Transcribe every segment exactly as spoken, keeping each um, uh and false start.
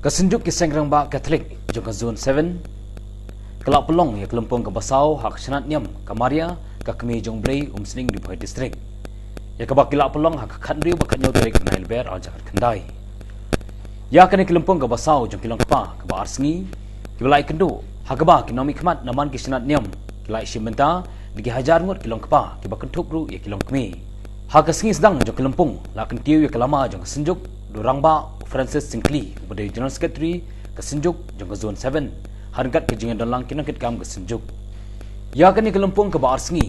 Ka Synjuk ki Seng Rangbah Katholik jong ka Zone seven ka la pynlong ïa ka lympung kaba saw ha ka shnat niam ka Maria, ka Kmie jong U Blei, Umsning, Ri Bhoi District, ïa kaba ki la pynlong ha ka khathynriew bad khathynñiew tarik u Naiwieng ar hajar khyndai. Ïa kane ka lympung kaba saw jong ki longkpa kaba ar sngi kiba la ïakynduh ha kaba ki nongmihkhmat na man ki shnat niam ki la ïashim bynta da ki hajar ngut ki longkpa kiba kynthup ruh ïa ki longkmie. Ha ka sngi sdang jong ka lympung la kyntiew ïa ka lama jong ka Synjuk da u Rangbah Francis Syngkli uba dei u General Secretary ka Synjuk jong ka Zone seven, ha ryngkat ka jingïadonlang ki nongkitkam ka Synjuk. Ïa kane ka lympung kaba ar sngi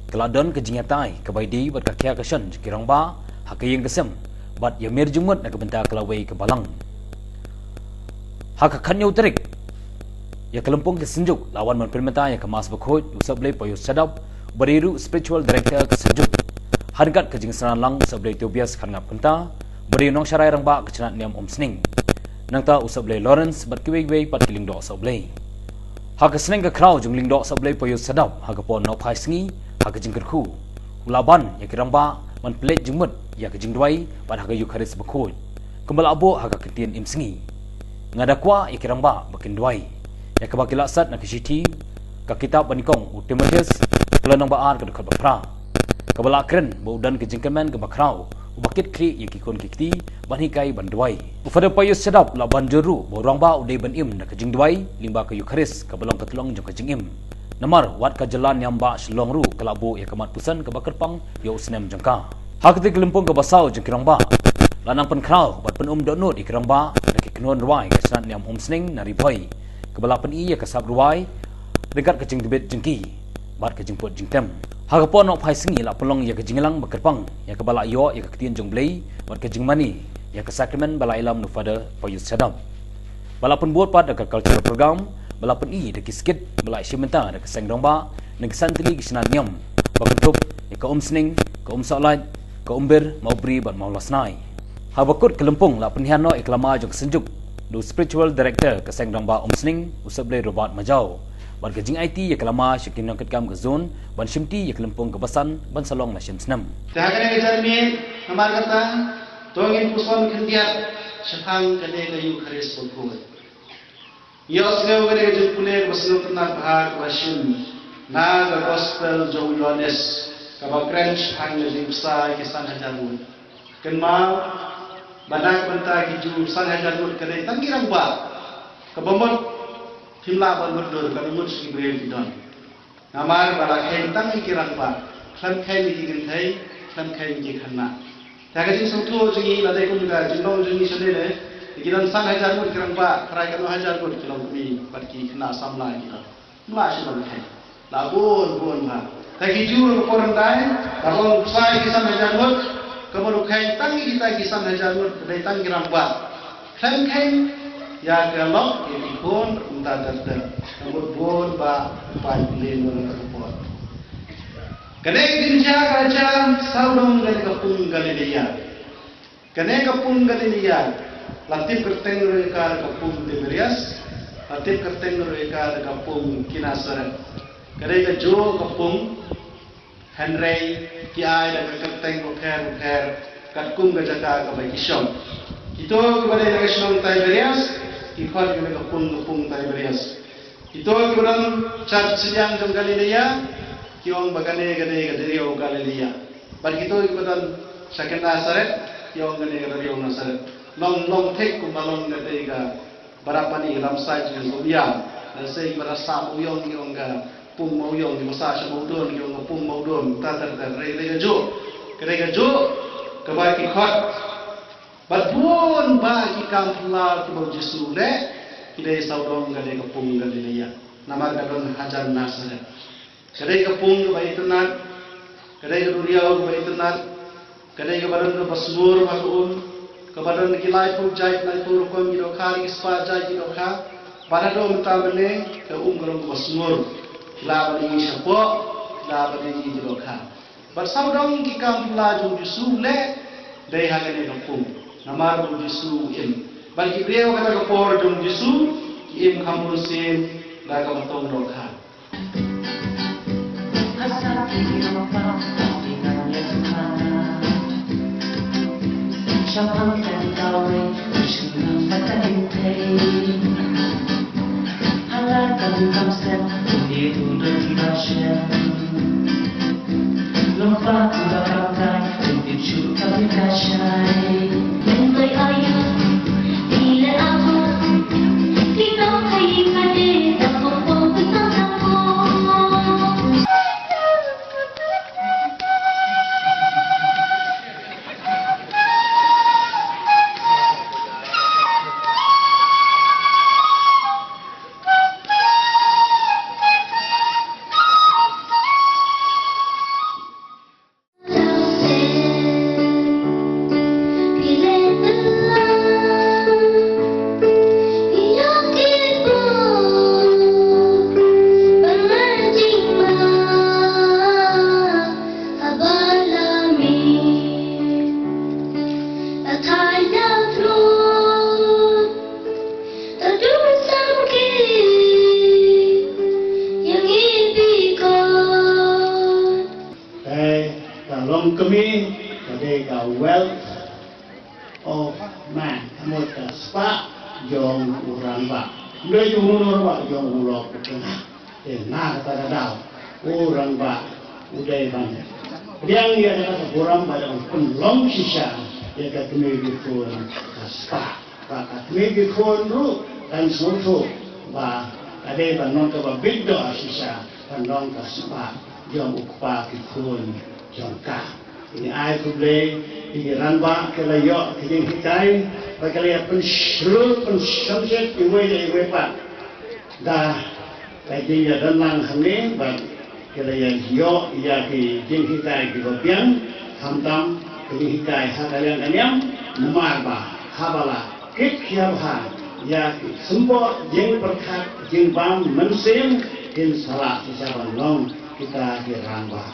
ka la don ka jingïatai kaba ïadei bad ka khia ka shon jong ki rangbah ha ka ïing ka sem bad ïa mir jingmut na ka bynta ka lawei ka balang. Ha ka khathynñiew tarik ïa ka lympung ka Synjuk la wan ban pynmynta ïa ka Mass bakhuid da u Sohblei Pius Shadap uba dei ruh Spiritual Director ka Synjuk, ha ryngkat ka jingsynran lang u Sohblei Tobias Kharngap Kynta uba dei u nongsharai rangbah ka shnat niam Umsning, nangta u Sohblei Lawrence bad kiwei kiwei pat ki lyngdoh Sohblei. Ha ka sneng ka khraw jong u lyngdoh Sohblei Pius Shadap ha ka por nohphai sngi, ha ka jingkyrkhu u la ban ïa ki rangbah ban pynleit jingmut ïa ka jingduwai bad ha ka Eukharist bakhuid, kumba la buh ha ka ktien Imsngi. Nga da kwah ïa ki rangbah ba kin duwai, ïa kaba ki la sat na ka shithi ka kitab banyngkong u Timotheus, ka lynnong ba ar, ka dkhot ba phra, kaba la kren ba u don ka jingkyrmen kaba khraw uba kitkhlieh ïa ki khun ki kti ban hikai ban duwai. U Father Pius Shadap la ban jur ruh ba u rangbah u dei ban im da ka jingduwai lyngba ka Eukharist kaba long ka tyllong jong ka jingim. Namar wat ka jylla niam bah Shillong ruh ka la buh ïa ka mat puson kaba kyrpang ïa u snem jong ka. Ha katei ka lympung kaba saw jong ki rangbah la nang pynkhraw bad pynum dohnud ïa ki rangbah da ki kynhun rwai ka shnat niam Umsning na Ri Bhoi, kaba la pyni ïa ka sap rwai ryngkat ka jingtbit jong ki bad ka jingput jingtem. Ha ka por nohphai sngi la pynlong ïa ka jingïalang ba kyrpang ïa kaba la ïoh ïa ka ktien jong U Blei bad ka jingmane ïa ka sakramen ba la ïalam na u Father Pius Shadap. Ba la pynbud pat da ka cultural program ba la pyni da ki skit ba la ïashim bynta da ka seng rangbah na ki san tylli ki shnat niam ba kynthup ïa ka Umsning, ka Umsohlait, ka Umbir, Mawbri bad Mawlasnai. Haba kut ka lympung la pynhiar noh ïa ka lama jong ka Synjuk da u Spiritual Director ka seng rangbah Umsning, u Sohblei Robert Majaw, bad ka jingaiti ïa ka lama sha ki nongkitkam ka zone ban shimti ïa ka lympung kaba san ban sa long la shisnem. Te ha kane ka janmiet, namar kata, to ngin puson khyndiat shaphang kane ka Eukharist bakhuid. Ïohsngew kane ka jingpule kaba sngewtynnat bha kaba shim na ka Gospel jong u Ïoannis, kaba kren shaphang ka jingbsa ïa ki san hajar ngut. Kynmaw ba na ka bynta ki Jiw san hajar ngut ka dei tang ki rangbah, kaba mut phim lah ban mutdur, ka mut sha ki briew ki don. Namar ba la kheiñ tang ïa ki rangbah, khlem kheiñ ïa ki kynthei, khlem kheiñ ïa ki khynnah. Te ha ka jingsngewthuh jong ngi, lada kum ka jinglong jong ngi shane ne, ki don san hajar ngut ki rangbah, trai katno hajar ngut ki longkmie bad ki khynnah samla ki don. Mla shu don kheiñ. La bun bun bha. Te ki Jiw ha ka por hyndai, la ong bsa ïa ki san hajar ngut, ka mut u kheiñ tang ïa kita ki san hajar ngut, ka dei tang ki rangbah. Khlem kheiñ ïa ka lok ïa ki khun, kumta ter ter. Ka mut bun bha, u paid Blei ha kata ka por. Kane ka jingjia ka la jia sawdong kane ka pung Galilea. Kane ka pung Galilea la tip kyrteng ruh ïa ka da ka pung Tiberias, la tip kyrteng ruh ïa ka da ka pung Genesaret. Ka dei kajuh ka pung, hynrei ki ai da ka kyrteng bapher bapher katkum ka jaka kaba ki shong. Kito kiba dei na ka shnong Tiberias ki khot ïa kane ka pung ka pung Tiberias. Kito kiba don sha shiliang jong Galilea ki ong ba kane ka dei ka duriaw Galilea. Bad kito kiba don sha Genesaret ki ong kane ka duriaw Nasaret. Long long thik kumba long katei ka barabani lam sait jong ka Umïam. Lehse kiba don sha Mawïong ki ong ka pung Mawïong, kiba sah sha Mawdon ki ong ka pung Mawdon. Ta ta ta, ka dei kajuh. Ka dei kajuh kaba ki khot. Bad bun bah ki kam phylla kiba u Jisu u leh ki dei sawdong kane ka pung Galilea. Namar ka don hajan Nasaret. Ka dei ka pung kaba itynnad, ka dei ka duriaw kaba itynnad, ka dei kaba don kaba sngur ha ka um, kaba don ki laiphew jait laiphew rukom ki dohkha, ki spah jait ki dohkha. Bad haduh mynta mynne ka um ka long kaba sngur. Ki lah ban ïohi shapoh, ki lah ban ïohi ki dohkha. Bad sawdong ki kam phylla jong u Jisu u leh dei ha kane ka pung. Namar ba u Jisu u im. Bad ki briew kata ka por jong u Jisu ki im kham bunsien da kaba tong dohkha. Te ka longkmie ka dei ka wealth of man, mut ka spah jong u rangbah. Ym dei jong u rangbah, jong u lok u tnga. Te na kata ka daw u rangbah u dei ban pdiang ïa kata ka burom ba dang pynlong shisha ïa ka kmie ki khun ka spah. Ba ka kmie ki khun ruh kan sngewthuh ba ka dei ban long kaba bit doh shisha ban long ka spah jong u kpa ki khun jong ka. Ngi ai khublei ïa ki rangbah ki la ïoh ki jinghikai ba ki la ïa pynshlur pynshongshit iwei na iwei pat da ka jingïadon lang hangne bad ki la ïa ïoh ïa ki jinghikai kiba biang, khamtam ki jinghikai ha ka liang ka niam, namar ba haba la kit khia bha ïa ki symboh jingpyrkhat jingbam mynsiem, kin sa lah shisha ban long kita ki rangbah.